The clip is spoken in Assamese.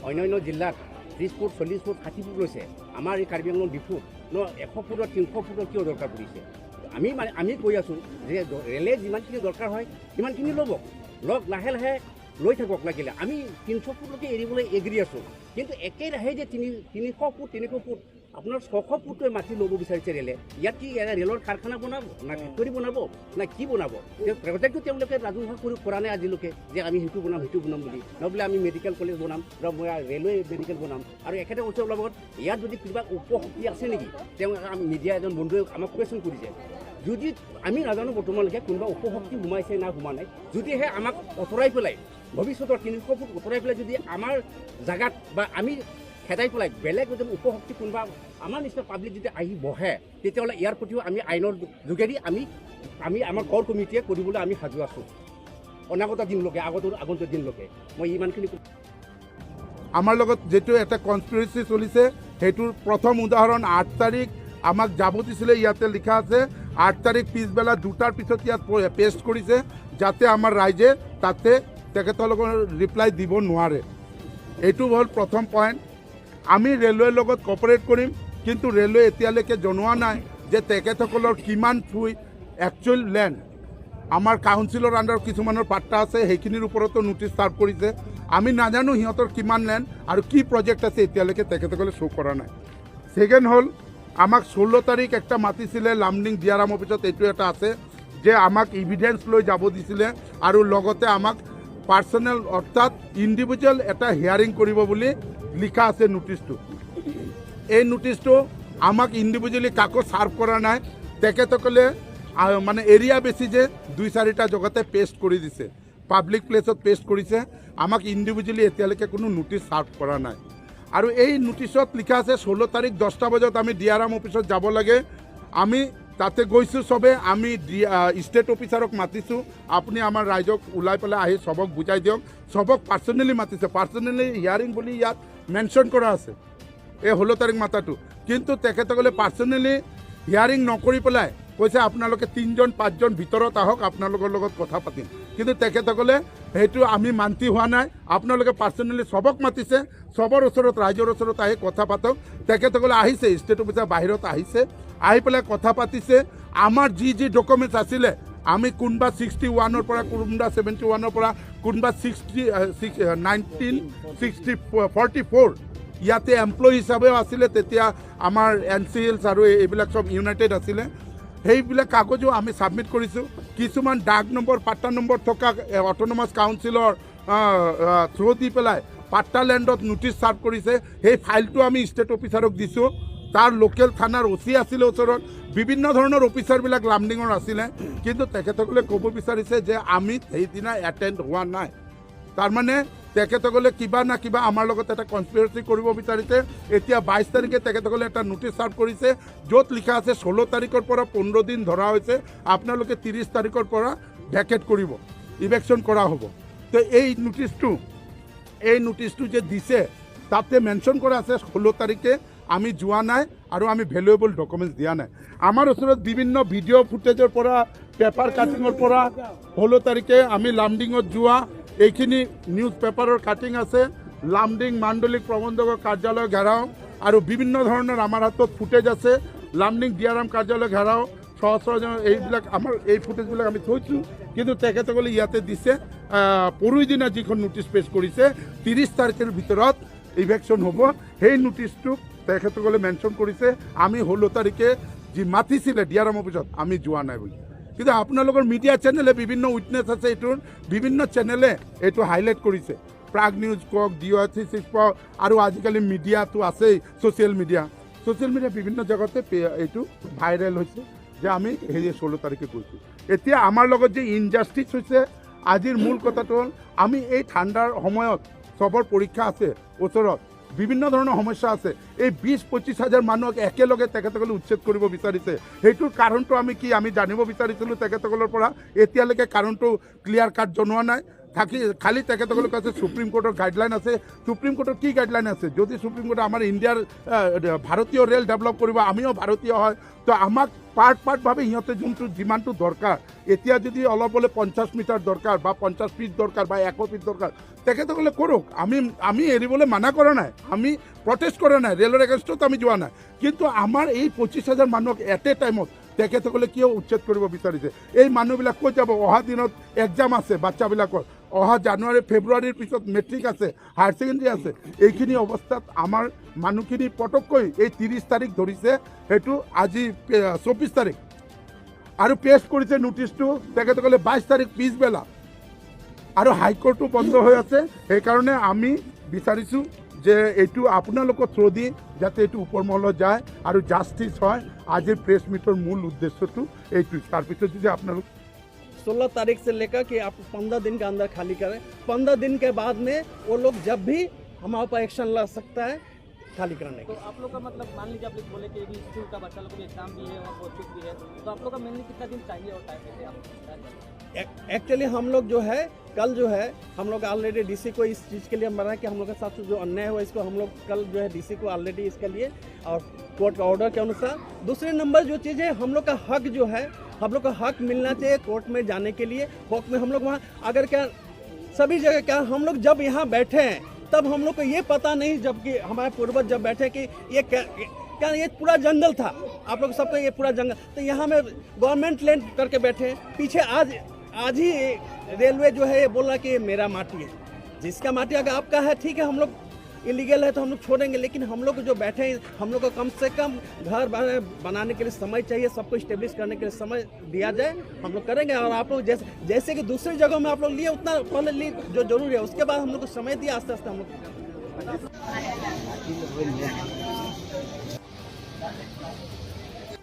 অন্যান্য জিলাত 30 ফুট, 40 ফুট, 60 ফুট লৈছে। আমাৰ এই কাৰ্বি আংলং ডিফুত ন 100 ফুটৰ, 300 ফুটৰ কিয় দৰকাৰ পৰিছে? আমি মানে আমি কৈ আছোঁ যে ৰেলে যিমানখিনি দৰকাৰ হয় সিমানখিনি ল'ব, লওক, লাহে লাহে লৈ থাকক লাগিলে। আমি 300 ফুটলৈকে এৰিবলৈ এগ্ৰি আছোঁ। কিন্তু একেৰাহে যে 300 ফুট, 300 ফুট, আপোনাৰ 600 ফুটকৈ মাটি ল'ব বিচাৰিছে ৰেলে, ইয়াত কি ৰেলৰ কাৰখানা বনাব না ফেক্টৰী বনাব না কি বনাব? প্ৰজেক্টটো তেওঁলোকে ৰাজহুৱা কৰি কৰা নাই আজিলৈকে যে আমি সেইটো বনাম, সেইটো বনাম বুলি। নহ'লে আমি মেডিকেল কলেজ বনাম বা মই ৰেলৱে মেডিকেল বনাম। আৰু এখেতে কৈছে অলপ আগত, ইয়াত যদি কিবা উপশক্তি আছে নেকি? তেওঁ আমি মিডিয়া এজন বন্ধুৱে আমাক কুৱেশ্যন কৰিছে। যদি আমি নাজানো বৰ্তমানলৈকে কোনোবা উপশক্তি সোমাইছে না সোমোৱা নাই, যদিহে আমাক আঁতৰাই পেলাই ভৱিষ্যতৰ 300 ফুট আঁতৰাই পেলাই যদি আমাৰ জাগাত বা আমি খেদাই পেলাই বেলেগ এজন উপশক্তি কোনোবা আমাৰ নিচিনা পাব্লিক যদি আহি বহে, তেতিয়াহ'লে ইয়াৰ প্ৰতিও আমি আইনৰ যোগেদি আমি আমাৰ কৰ কমিটিয়ে কৰিবলৈ আমি সাজু আছোঁ অনাগত দিনলৈকে, আগন্তুক দিনলৈকে। মই ইমানখিনি। আমাৰ লগত যিটো এটা কনস্পিৰেচি চলিছে, সেইটোৰ প্ৰথম উদাহৰণ, 8 তাৰিখ আমাক যাব দিছিলে। ইয়াতে লিখা আছে, 8 তাৰিখ পিছবেলা 2টাৰ পিছত ইয়াত পেষ্ট কৰিছে, যাতে আমাৰ ৰাইজে তাতে তেখেতলোকৰ ৰিপ্লাই দিব নোৱাৰে। এইটো হ'ল প্ৰথম পইণ্ট। আমি ৰেলৱেৰ লগত কপাৰেট কৰিম, কিন্তু ৰেলৱে এতিয়ালৈকে জনোৱা নাই যে তেখেতসকলৰ কিমান থুই একচুৱেল লেণ্ড। আমাৰ কাউন্সিলৰ আণ্ডাৰত কিছুমানৰ পাট্টা আছে, সেইখিনিৰ ওপৰতো নটিচ চাৰ্ভ কৰিছে। আমি নাজানো সিহঁতৰ কিমান লেণ্ড আৰু কি প্ৰজেক্ট আছে, এতিয়ালৈকে তেখেতসকলে শ্ব' কৰা নাই। ছেকেণ্ড হ'ল, আমাক 16 তাৰিখ একটা মাতিছিলে লামডিং ডি আৰ এম অফিচত। এইটো এটা আছে যে আমাক ইভিডেঞ্চ লৈ যাব দিছিলে আৰু লগতে আমাক পাৰ্চনেল অৰ্থাৎ ইণ্ডিভিজুৱেল এটা হিয়াৰিং কৰিব বুলি লিখা আছে নটিচটো। এই নটিচটো আমাক ইণ্ডিভিজুৱেলি কাকো ছাৰ্ভ কৰা নাই। তেখেতসকলে মানে এৰিয়া বেছি যে দুই চাৰিটা জেগাতে পেষ্ট কৰি দিছে, পাব্লিক প্লেচত পেষ্ট কৰিছে। আমাক ইণ্ডিভিজুৱেলি এতিয়ালৈকে কোনো নটিচ ছাৰ্ভ কৰা নাই। আৰু এই নটিচত লিখা আছে, 16 তাৰিখ 10টা বজাত আমি ডি আৰ এম অফিচত যাব লাগে। আমি তাতে গৈছোঁ চবে। আমি ডি ষ্টেট অফিচাৰক মাতিছোঁ, আপুনি আমাৰ ৰাইজক ওলাই পেলাই আহি চবক বুজাই দিয়ক। চবক পাৰ্চনেলি মাতিছে, পাৰ্চনেলি হিয়াৰিং বুলি ইয়াত মেনশ্যন কৰা আছে এই 16 তাৰিখ মাতাটো। কিন্তু তেখেতসকলে পাৰ্চনেলি হিয়াৰিং নকৰি পেলাই কৈছে, আপোনালোকে তিনিজন পাঁচজন ভিতৰত আহক, আপোনালোকৰ লগত কথা পাতিম। কিন্তু তেখেতসকলে সেইটো আমি মান্তি হোৱা নাই। আপোনালোকে পাৰ্চনেলি চবক মাতিছে, চবৰ ওচৰত, ৰাইজৰ ওচৰত আহি কথা পাতক। তেখেতসকলে আহিছে, ষ্টেট অফিচাৰ বাহিৰত আহিছে, আহি পেলাই কথা পাতিছে। আমাৰ যি যি ডকুমেণ্টছ আছিলে, আমি কোনোবা 61ৰ পৰা, কোনোবা 71ৰ পৰা, কোনোবা 66, 1960 44 ইয়াতে এমপ্লয়ী হিচাপেও আছিলে। তেতিয়া আমাৰ এন চি হিলছ আৰু এইবিলাক চব ইউনাইটেড আছিলে। সেইবিলাক কাগজো আমি ছাবমিট কৰিছোঁ। কিছুমান ডাক নম্বৰ, পাট্টা নম্বৰ থকা অট'নমাছ কাউন্সিলৰ থ্ৰু দি পেলাই পাট্টা লেণ্ডত নটিচ ছাৰ্ভ কৰিছে। সেই ফাইলটো আমি ষ্টেট অফিচাৰক দিছোঁ। তাৰ লোকেল থানাৰ অ' চি আছিলে ওচৰত, বিভিন্ন ধৰণৰ অফিচাৰবিলাক লামডিঙৰ আছিলে। কিন্তু তেখেতসকলে ক'ব বিচাৰিছে যে আমি সেইদিনা এটেণ্ড হোৱা নাই। তাৰমানে তেখেতসকলে কিবা না কিবা আমাৰ লগত এটা কনস্পিৰেচি কৰিব বিচাৰিছে। এতিয়া 22 তাৰিখে তেখেতসকলে এটা নটিচ ছাৰ্ভ কৰিছে, য'ত লিখা আছে 16 তাৰিখৰ পৰা 15 দিন ধৰা হৈছে, আপোনালোকে 30 তাৰিখৰ পৰা ভেকেট কৰিব, ইভেকশ্যন কৰা হ'ব। তো এই নটিচটো যে দিছে, তাতে মেনশ্যন কৰা আছে 16 তাৰিখে আমি যোৱা নাই আৰু আমি ভেলুৱেবল ডকুমেণ্টছ দিয়া নাই। আমাৰ ওচৰত বিভিন্ন ভিডিঅ' ফুটেজৰ পৰা, পেপাৰ কাটিঙৰ পৰা 16 তাৰিখে আমি লামডিঙত যোৱা এইখিনি নিউজ পেপাৰৰ কাটিং আছে। লামডিং মাণ্ডলিক প্ৰবন্ধকৰ কাৰ্যালয় ঘেৰাও আৰু বিভিন্ন ধৰণৰ আমাৰ হাতত ফুটেজ আছে। লামডিং ডি আৰ এম কাৰ্যালয় ঘেৰাও, সহস্ৰজন, এইবিলাক আমাৰ এই ফুটেজবিলাক আমি থৈছোঁ। কিন্তু তেখেতসকলে ইয়াতে দিছে, পৰহি দিনা যিখন নটিচ পেছ কৰিছে, 30 তাৰিখৰ ভিতৰত ইভেকশ্যন হ'ব, সেই নটিচটোক তেখেতসকলে মেনশ্যন কৰিছে আমি 16 তাৰিখে যি মাতিছিলে ডি আৰ এম অফিচত আমি যোৱা নাই বুলি। কিন্তু আপোনালোকৰ মিডিয়া চেনেলে বিভিন্ন উইটনেছ আছে, এইটোৰ বিভিন্ন চেনেলে এইটো হাইলাইট কৰিছে। প্ৰাগ নিউজ কওক, ডি ৱাই 364 আৰু আজিকালি মিডিয়াটো আছেই, ছ'চিয়েল মিডিয়া, ছ'চিয়েল মিডিয়া বিভিন্ন জেগাতে এইটো ভাইৰেল হৈছে যে আমি সেই 16 তাৰিখে গৈছোঁ। এতিয়া আমাৰ লগত যে ইনজাষ্টিছ হৈছে, আজিৰ মূল কথাটো হ'ল, আমি এই ঠাণ্ডাৰ সময়ত চবৰ পৰীক্ষা আছে, ওচৰত বিভিন্ন ধৰণৰ সমস্যা আছে, এই 20-25 হাজাৰ মানুহক একেলগে তেখেতসকলে উচ্ছেদ কৰিব বিচাৰিছে। সেইটোৰ কাৰণটো আমি কি, আমি জানিব বিচাৰিছিলোঁ তেখেতসকলৰ পৰা। এতিয়ালৈকে কাৰণটো ক্লিয়াৰ কাট জনোৱা নাই। থাকি খালি তেখেতসকলে কৈছে সুপ্ৰিম কোৰ্টৰ গাইডলাইন আছে। সুপ্ৰিম কোৰ্টৰ কি গাইডলাইন আছে? যদি সুপ্ৰিম কোৰ্টে আমাৰ ইণ্ডিয়াৰ ভাৰতীয় ৰেল ডেভেলপ কৰিব, আমিও ভাৰতীয় হয়, তো আমাক পাৰ্ট পাৰ্টভাৱে সিহঁতে যোনটো যিমানটো দৰকাৰ, এতিয়া যদি অলপ বোলে 50 মিটাৰ দৰকাৰ বা 50 ফিট দৰকাৰ বা 100 ফিট দৰকাৰ, তেখেতসকলে কৰক। আমি এৰিবলৈ মানা কৰা নাই, আমি প্ৰটেষ্ট কৰা নাই, ৰেলৰ এগেইনষ্টত আমি যোৱা নাই। কিন্তু আমাৰ এই 25,000 মানুহক এট এ টাইমত তেখেতসকলে কিয় উচ্ছেদ কৰিব বিচাৰিছে? এই মানুহবিলাক ক'ত যাব? অহা দিনত এক্সাম আছে বাচ্চাবিলাকৰ, অহা জানুৱাৰী ফেব্ৰুৱাৰীৰ পিছত মেট্ৰিক আছে, হায়াৰ ছেকেণ্ডেৰী আছে। এইখিনি অৱস্থাত আমাৰ মানুহখিনি পটককৈ এই 30 তাৰিখ ধৰিছে, সেইটো আজি 24 তাৰিখ আৰু পেষ্ট কৰিছে নটিচটো তেখেতসকলে 22 তাৰিখ পিছবেলা আৰু হাইকোৰ্টো বন্ধ হৈ আছে। সেইকাৰণে আমি বিচাৰিছোঁ যে এইটো আপোনালোকৰ থ্ৰু দি যাতে এইটো ওপৰ মহলত যায় আৰু জাষ্টিছ হয়। আজিৰ প্ৰেছ মিটৰ মূল উদ্দেশ্যটো এইটো। তাৰপিছত যদি আপোনালোক 16 तारीख से लेकर कि आप 15 दिन के अंदर खाली करें। 15 दिन के बाद में वो लोग जब भी हमारे ऊपर एक्शन ला सकता है खाली करने तो के। आप लोग का मतलब, मान लीजिए आप लोग बोले कि अभी स्कूल का बच्चा लोग को एग्जाम भी है और कोचिंग भी है, तो आप लोग का मेनली कितना दिन चाहिए और टाइम देते आप? एक्चुअली हम लोग जो है, कल जो है हम लोग ऑलरेडी डीसी को इस चीज़ के लिए मना कि हम लोग के साथ जो अन्याय हुआ, इसको हम लोग कल जो है डीसी को ऑलरेडी इसके लिए और कोर्ट का ऑर्डर के अनुसार। दूसरे नंबर जो चीज़ है, हम लोग का हक जो है, हम लोग का हक मिलना चाहिए कोर्ट में जाने के लिए। कोर्ट में हम लोग वहाँ अगर क्या सभी जगह क्या हम लोग जब यहाँ बैठे हैं, तब हम लोग को ये पता नहीं, जबकि हमारे पूर्वज जब बैठे कि ये क्या क्या ये पूरा जंगल था। आप लोग सबको ये पूरा जंगल, तो यहाँ में गवर्नमेंट लैंड करके बैठे हैं। पीछे आज आज ही रेलवे जो है ये बोला कि ये मेरा माटी है। जिसका माटी अगर आपका है, ठीक है, हम लोग इलीगल है तो हम लोग छोड़ेंगे, लेकिन हम लोग जो बैठे हैं, हम लोग को कम से कम घर बनाने के लिए समय चाहिए। सबको स्टेब्लिश करने के लिए समय दिया जाए, हम लोग करेंगे। और आप लोग जैसे जैसे कि दूसरी जगहों में आप लोग लिए, उतना पहले लिए जो जरूरी है, उसके बाद हम लोग को समय दिया, आस्ते आस्ते हम लोग